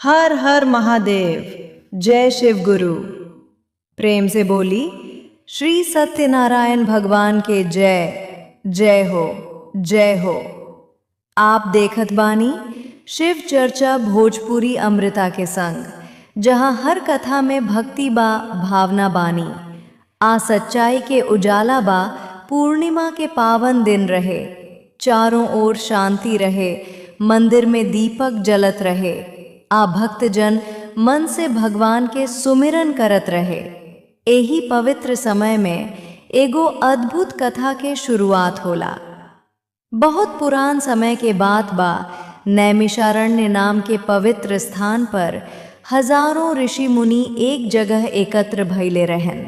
हर हर महादेव, जय शिव गुरु। प्रेम से बोली श्री सत्यनारायण भगवान के जय जय हो, जय हो। आप देखत बानी शिव चर्चा भोजपुरी अमृता के संग, जहां हर कथा में भक्ति बा, भावना बानी आ सच्चाई के उजाला बा। पूर्णिमा के पावन दिन रहे, चारों ओर शांति रहे, मंदिर में दीपक जलत रहे आ भक्तजन मन से भगवान के सुमिरन करत रहे। एही पवित्र समय में एगो अद्भुत कथा के शुरुआत होला। बहुत पुरान समय के बात बा। नैमिषारण्य नाम के पवित्र स्थान पर हजारों ऋषि मुनि एक जगह एकत्र भइले रहन।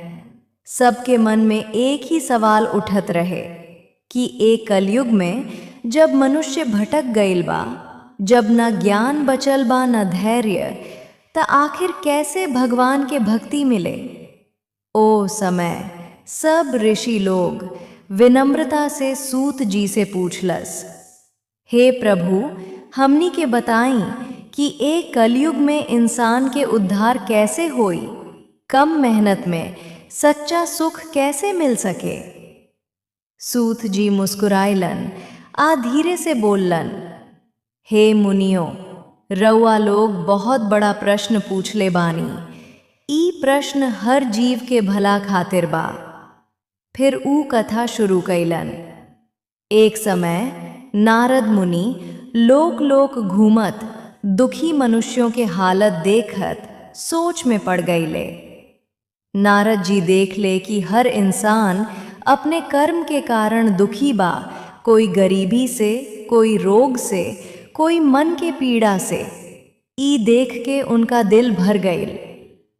सबके मन में एक ही सवाल उठत रहे कि एक कलयुग में जब मनुष्य भटक गईल बा, जब न ज्ञान बचल बा न धैर्य, त आखिर कैसे भगवान के भक्ति मिले? ओ समय सब ऋषि लोग विनम्रता से सूत जी से पूछलस, हे प्रभु, हमनी के बताई कि एक कलयुग में इंसान के उद्धार कैसे होई? कम मेहनत में सच्चा सुख कैसे मिल सके? सूत जी मुस्कुराइलन आ धीरे से बोललन, हे मुनियो, रउआ लोग बहुत बड़ा प्रश्न पूछले बानी। ई प्रश्न हर जीव के भला खातिर बा। फिर ऊ कथा शुरू कैलन। एक समय नारद मुनि लोक लोक घूमत दुखी मनुष्यों के हालत देखत सोच में पड़ गईले। नारद जी देख ले कि हर इंसान अपने कर्म के कारण दुखी बा, कोई गरीबी से, कोई रोग से, कोई मन के पीड़ा से। ई देख के उनका दिल भर गईल।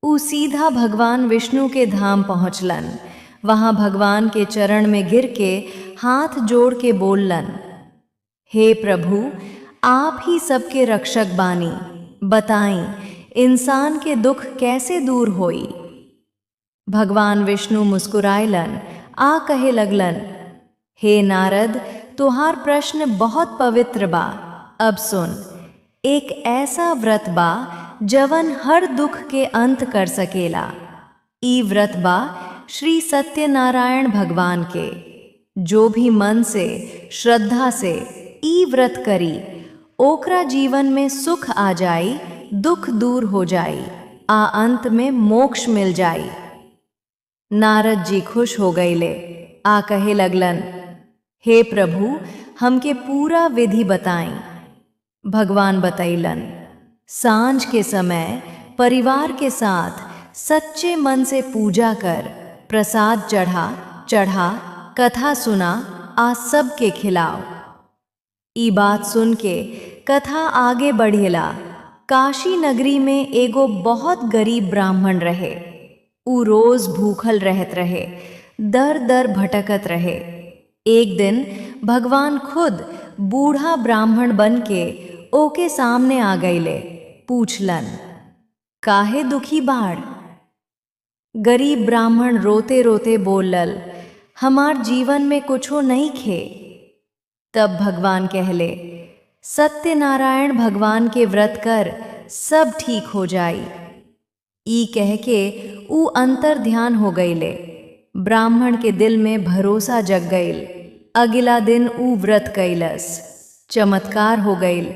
ऊ सीधा भगवान विष्णु के धाम पहुँचलन। वहाँ भगवान के चरण में गिर के हाथ जोड़ के बोललन, हे प्रभु, आप ही सबके रक्षक बानी। बताई इंसान के दुख कैसे दूर होई? भगवान विष्णु मुस्कुराइलन आ कहे लगलन, हे नारद, तुहार प्रश्न बहुत पवित्र बा। अब सुन, एक ऐसा व्रत बा जवन हर दुख के अंत कर सकेला। ई व्रत बा श्री सत्यनारायण भगवान के। जो भी मन से श्रद्धा से ई व्रत करी, ओकरा जीवन में सुख आ जाई, दुख दूर हो जाई आ अंत में मोक्ष मिल जाई। नारद जी खुश हो गईले आ कहे लगलन, हे प्रभु, हमके पूरा विधि बताई। भगवान बतैलन, सांझ के समय परिवार के साथ सच्चे मन से पूजा कर, प्रसाद चढ़ा चढ़ा, कथा सुना आ सबके खिलाओ। ई बात सुन के कथा आगे बढ़ेला। काशी नगरी में एगो बहुत गरीब ब्राह्मण रहे। ऊ रोज भूखल रहत रहे, दर दर भटकत रहे। एक दिन भगवान खुद बूढ़ा ब्राह्मण बन के ओके सामने आ गईले। पूछलन, काहे दुखी बाड़? गरीब ब्राह्मण रोते रोते बोलल, हमार जीवन में कुछो नहीं खे। तब भगवान कहले, सत्यनारायण भगवान के व्रत कर, सब ठीक हो जाई। ई कह के ऊ अंतर ध्यान हो गईले। ब्राह्मण के दिल में भरोसा जग गईल। अगला दिन ऊ व्रत कैलस, चमत्कार हो गईल।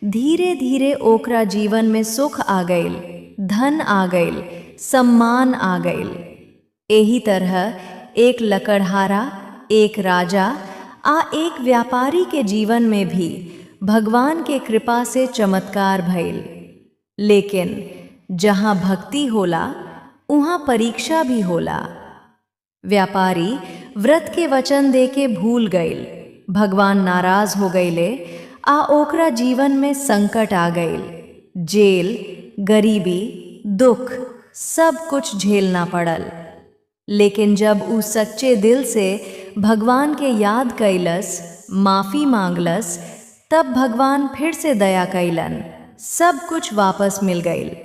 धीरे धीरे ओकरा जीवन में सुख आ गईल, धन आ गईल, सम्मान आ गईल। एही तरह एक लकड़हारा, एक राजा आ एक व्यापारी के जीवन में भी भगवान के कृपा से चमत्कार भइल। लेकिन जहाँ भक्ति होला, उहाँ परीक्षा भी होला। व्यापारी व्रत के वचन दे के भूल गईल। भगवान नाराज हो गईले आ ओकरा जीवन में संकट आ गईल। जेल, गरीबी, दुख सब कुछ झेलना पड़ल। लेकिन जब ऊ सच्चे दिल से भगवान के याद कैलस, माफी मांगलस, तब भगवान फिर से दया कैलन, सब कुछ वापस मिल गईल।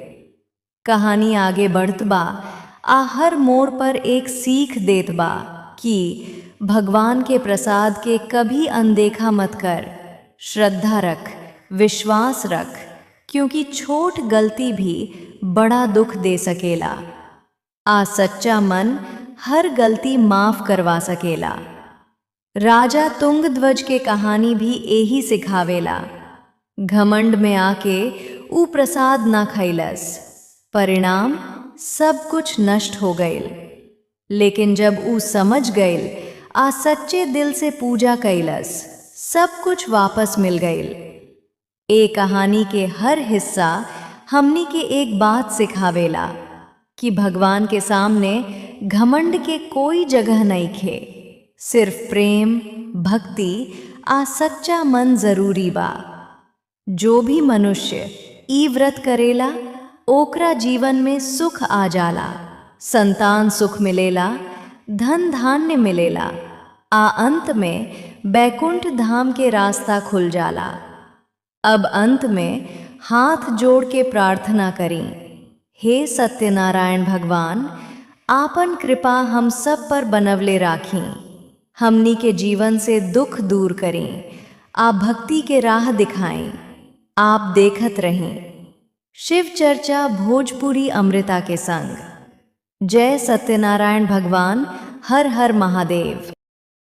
कहानी आगे बढ़त बा आ हर मोड़ पर एक सीख देत बा कि भगवान के प्रसाद के कभी अनदेखा मत कर। श्रद्धा रख, विश्वास रख। क्योंकि छोट गलती भी बड़ा दुख दे सकेला आ सच्चा मन हर गलती माफ करवा सकेला। राजा तुंगध्वज के कहानी भी यही सिखावेला। घमंड में आके ऊ प्रसाद ना खैलस, परिणाम सब कुछ नष्ट हो गईल। लेकिन जब ऊ समझ गईल आ सच्चे दिल से पूजा कैलस, सब कुछ वापस मिल गईल। ए कहानी के हर हिस्सा हमनी के एक बात सिखावेला कि भगवान के सामने घमंड के कोई जगह नहीं खे। सिर्फ प्रेम, भक्ति आ सच्चा मन जरूरी बा। जो भी मनुष्य ई व्रत करेला ओकरा जीवन में सुख आ जाला, संतान सुख मिलेला, धन धान्य मिलेला आ अंत में बैकुंठ धाम के रास्ता खुल जाला। अब अंत में हाथ जोड़ के प्रार्थना करी, हे सत्यनारायण भगवान, आपन कृपा हम सब पर बनवले राखी, हमनी के जीवन से दुख दूर करें आ भक्ति के राह दिखाएं। आप देखत रहें शिव चर्चा भोजपुरी अमृता के संग। जय सत्यनारायण भगवान। हर हर महादेव।